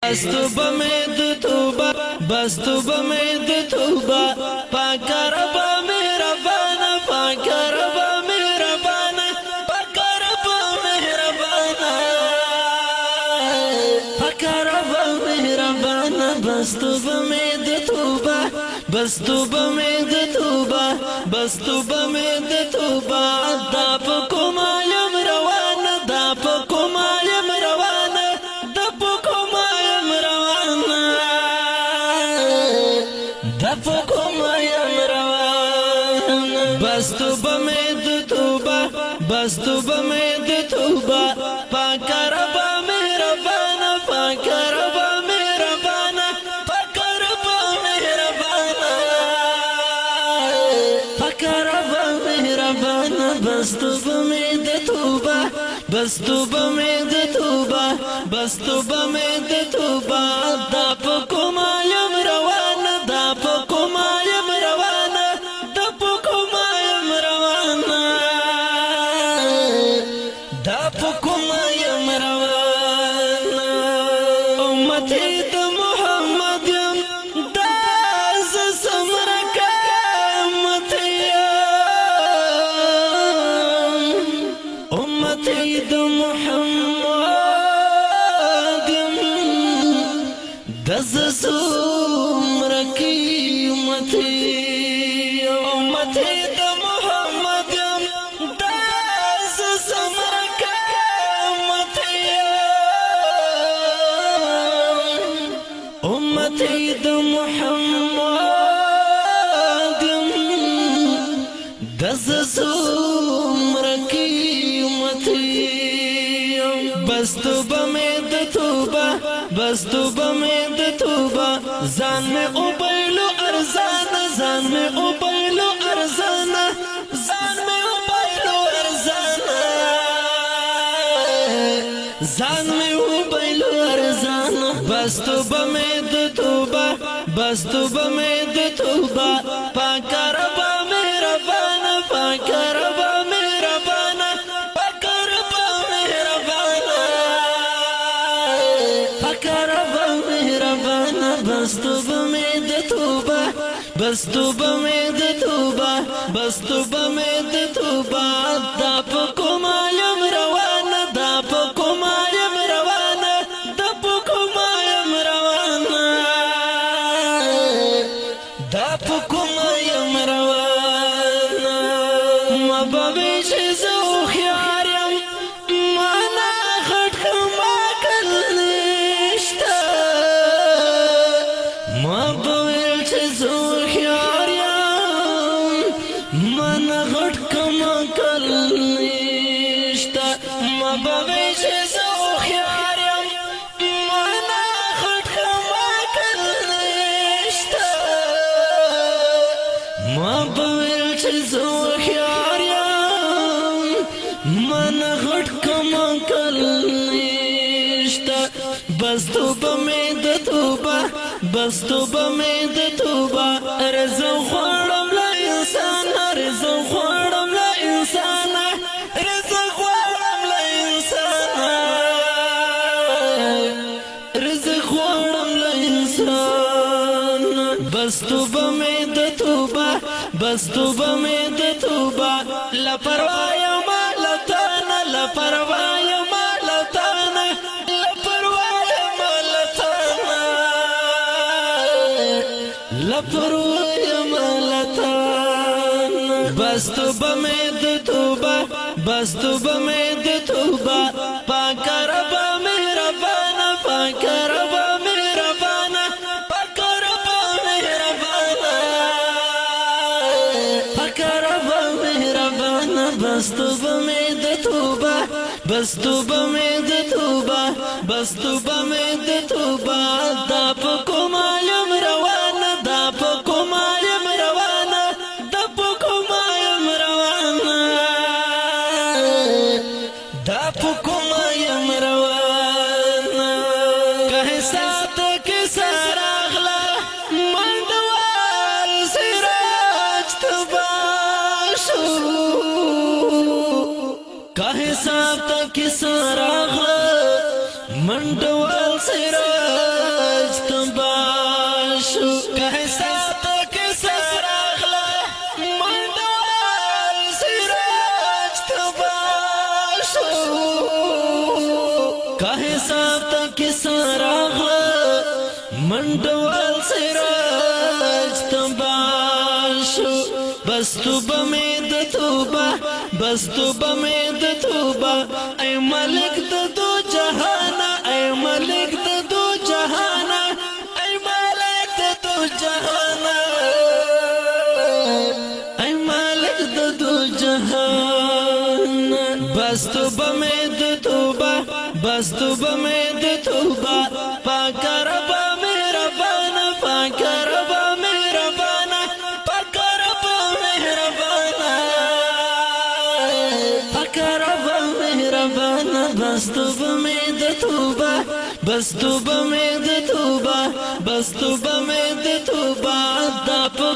بس توبه مې د توبه، بس توبه مې د توبه، پاک رب مهربان، پاک رب مهربان، پاک رب مهربان، پاک رب مهربان۔ بس توبه مې د توبه، بس توبه مې د توبه، بس توبه مې د توبه۔ دا په کومه یم روان، دا په کومه یم روان، دا په کومه یم روان، دا په کومه یم روان۔ بس توبه مې د توبه، بس توبه مې د توبه، پاک رب مهربان، پاک رب مهربان، پاک رب مهربان، پاک رب مهربان۔ بس توبه مې د توبه، بس توبه مې د توبه، بس توبه مې د توبه۔ دا په کومه یم روان، دا په کومه یم روان، دا په کومه یم روان، دا په کومه یم روان۔ امت د محمد یم، دا زمره قیامت یم، امت د محمد یم، د زمره قیمت۔ امت د محمد یم، د زمره قیامت یم، امت د محمد یم، د زمره قیمت۔ بس توبه مې د توبه، بس توبه مې د توبه، ځان مې وبایلو ارزان، ځان مې وبایلو ارزان، ځان مې وبایلو ارزان، ځان مې وبایلو ارزان۔ بس توبه مې د توبه، بس توبه مې د توبه، پاک رب مهربان، پاک رب مهربان، پاک رب مهربان، پاک رب مهربان۔ بس توبه مې د توبه، بس توبه مې د توبه، بس توبه مې د توبه۔ دا په کومه یم روان، دا په کومه یم روان، دا په کومه یم روان، دا په کومه یم روان۔ ما به چې زه هوښیار یم، مانا غټ عقل نشته۔ ما به ویل چې زه هوښیار یم، مانا غټ عقل نشته۔ ما به ویل چې زه هوښیار یم، مانا غټ عقل نشته۔ ما به ویل چې زه هوښیار یم، مانا غټ عقل نشته۔ بس توبه مې د توبه، بس توبه مې د توبه، رزق غواړم له انسان، رزق غواړم له انسان، رزق غواړم له انسان، رزق غواړم له انسان۔ بس توبه مې د توبه، بس توبه مې د توبه، لا پروا یم له تانه، لا پروا یم له تانه، لا پروا یم له تانه، لا پروا یم له تانه۔ بس توبه مې د توبه، بس توبه مې د توبه، پاک رب مهربان، پاک رب مهربان، پاک رب مهربان، پاک رب مهربان۔ بس توبه مې د توبه، بس توبه مې د توبه، بس توبه مې د توبه۔ دا په کومه یم روان، دا په کومه یم روان، دا په کومه یم روان، دا په کومه یم روان۔ که حساب کې سراغله منډوال سراج تباشو، که حساب کې سراغله منډوال سراج منډوال سراج تباشو. بس توبه مې د توبه، بس توبه مې د توبه، ای ملک د دو جهان، ای ملک د دو جهان، ای ملک د دو جهان، ای مالک د دو جهان. بس توبه مې د توبه، بس توبه مې د توبه، پاک رب مهربان، پاک رب مهربان، پاک رب مهربان، پاک رب مهربان. بس توبه مې د توبه، بس توبه مې د توبه، بس توبه مې د توبه. دا په